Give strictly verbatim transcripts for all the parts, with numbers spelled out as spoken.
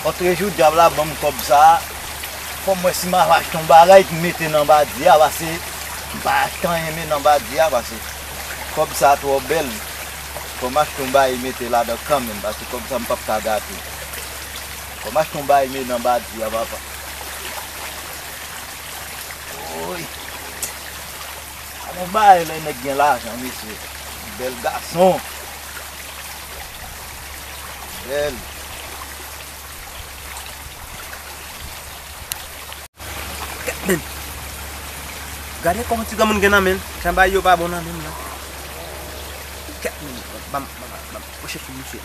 Kontre jou dyab la ban m kòb sa a. Fò m wè si m ap achte yon bagay pou m mete nan badi a, pase m pa achte anyen men nan badi a, pase kòb sa a twò bèl. Fò m achte yon bagay mete ladan kanmenm, pase kòb sa a m p ap ka gate. Fò m achte yon bagay mete nan badi a, papa. Woy. Sa gon bagay lè nèg gen lajan, mesye. Bèl gason. Bèl. Kèt men. Gade kòman ti granmoun gen nan men l. Jan bagay yo pa bon nan men l la. Kèt men. Ban m, ban m, ban m, ban m. Poche pou misye.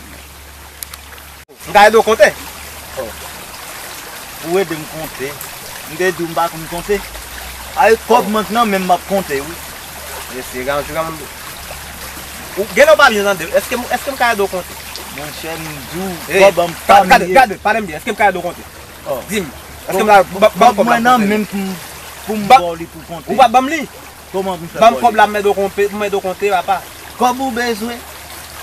M ka ede w konte? Oh. Ou ede m konte? M te di w m pa konn konte. Ay, kòb mwen k nan men m, m ap konte, wi. Mesye, gade yon ti granmoun. Ou gen lè w pa byen tande. Èske, èske m ka ede w konte? Monchè, m di w, kòb an m pa m ye. Gade, gade, pale m byen. Èske m ka ede w konte? Oh. Di m. Èske m ka, ban m kòb la pou konte? Kòb mwen nan men m pou m, pou m ba w li pou konte. Ou pa ban m li? Kòman pou m fè ba w li? Ban m kòb la, m ede w konte, m ede w konte, papa. Kòb ou bezwen?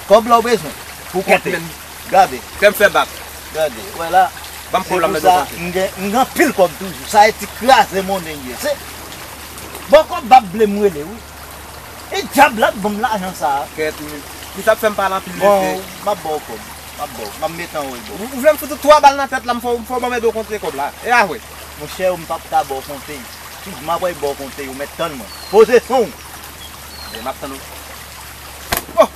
Kòb la w bezwen? Pou konte. Kèt men. Gade. Fè m fè bak. Gade, wè la. Ban m kòb la, m ede w konte. Se pou sa, m gen, m gen anpil kòb toujou. Sa e ti kraze monnen m ye. Se, bon, kòb bab ble m rele, wi. E dyab la t ban m lajan sa a. Kèt men. Li t ap fè m pale anpil, mesye. Bon, m ap ba w kòb. M ap ba w. M ap mete anwo l ba w. Ou, ou vle m fout ou twa bal nan tèt la, m fò, m fò ban m ede w konte kòb la. E a vre. Monchè, m p ap ka ba w konte. Tout m ap ba w konte, ou mèt tann mwen. Poze son w. Men m ap tann ou. Oh!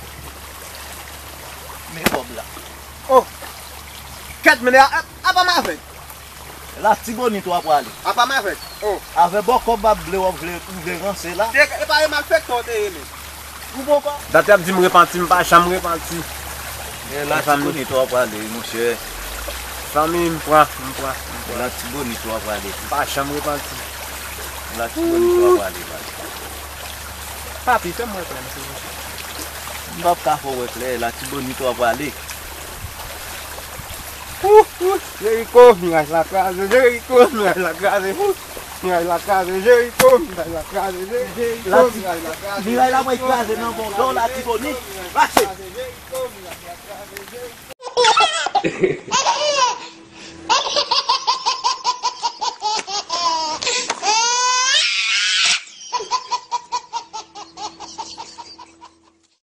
Men kòb la. Oh! Kèt men, a, a, apa m avèk? Latibonit w a prale. Apa m avèk? Oh! Avè bò kòb ap ble w ap vle, ou vle ranse la. Se, e pa e malfektè w te ye, men. Ou poko. Dat y ap di m repanti, m pa janm repanti. E Latibonit w a prale, monchè. Zanmi, m pran, m pran, m pran. Latibonit w a prale. M pa janm repanti. Latibonit w a prale, prale. Papi, fè m wè klè, mesye. M p ap ka fè w wè klè, Latibonit w a prale. Jeriko, miraj la kraze, Jeriko, miraj la kraze, miraj la kraze, Jeriko, miraj la kraze, Jeriko, miraj la kraze. Miray la mwen kraze nan bon do Latibonit. Mache.